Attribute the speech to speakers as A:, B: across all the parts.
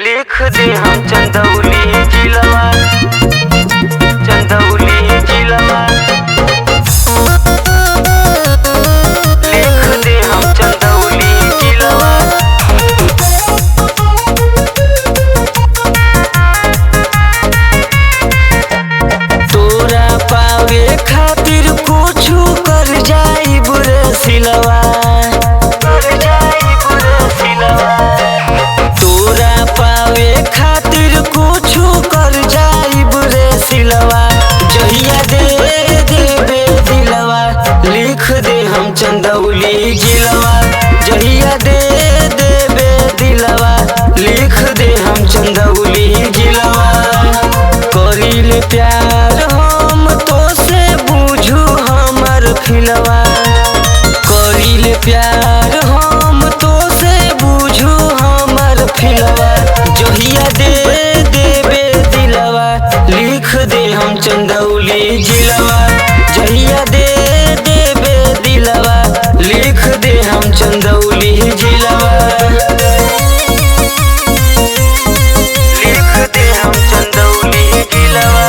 A: लिख दे हम चंदौली जिलवा, चंदौली जिलवा। लिख दे हम चंदौली जिलवा। तोरा पावे खातिर कुछु कर जाई बुरे सिलवा, कर जाई बुरे सिलवा। तोरा पावे खातिर कुछु कर जाई बुरे सिलवा। जहिया दे देबे दिलवा, लिख दे हम चंदौली जिलवा। जहिया दे देबे दिलवा, लिख दे हम चंदौली जिलवा। करीले प्यार हम तो से बुझू हमर फिलवा। करीले प्यार हम तो से बुझू हमर फिलवा। जहिया दे देबे दिलवा, लिख दे हम चंदौली जिलवा। जहिया दे देबे दिलवा, लिख दे हम चंदौली जिलवा। लिख दे हम चंदौली जिलवा।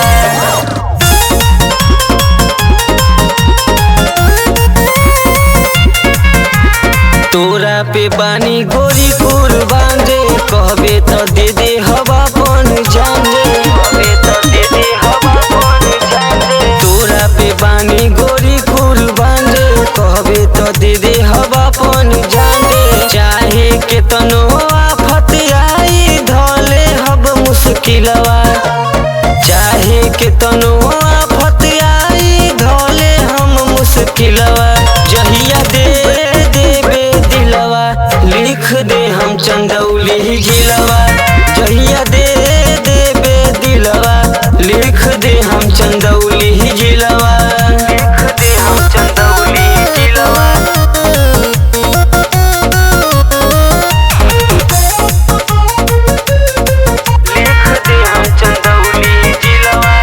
A: तोरा पे बानी गोरी कुर्बान रे, कहबे त दे दे हवा बन जान रे, कहबे त दे दे हवा बन जान रे। तोरा पे बानी गोरी कुर्बान रे, कहबे त दे दे हवा बन जान रे। चाहे केतनो आफत आई धले हब मुश्किलवा, चाहे केतनो आफत आई धले हम मुश्किलवा। जहिया दे देबे दिलवा, लिख दे हम चंदौली जिलवा। जहिया दे देबे दिलवा, लिख दे हम चंदौली जिलवा। लिख दे हम चंदौली जिलवा। लिख दे हम चंदौली जिलवा।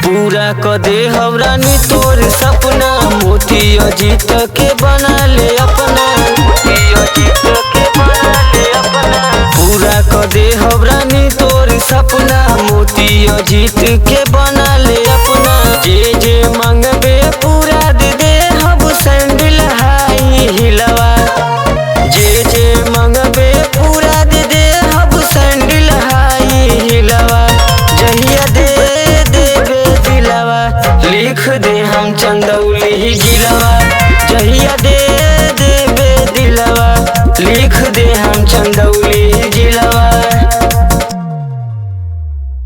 A: पूरा क दे हमरानी तोर सपना, मोती अजीत के बना ले अपना, मोती अजीत के बना ले अपना। पूरा क दे हमरानी तोर सपना, मोती अजीत के बना ले अपना। जे जे मांगबे पूरा दे दे हम सैंडल हाई हिलवा,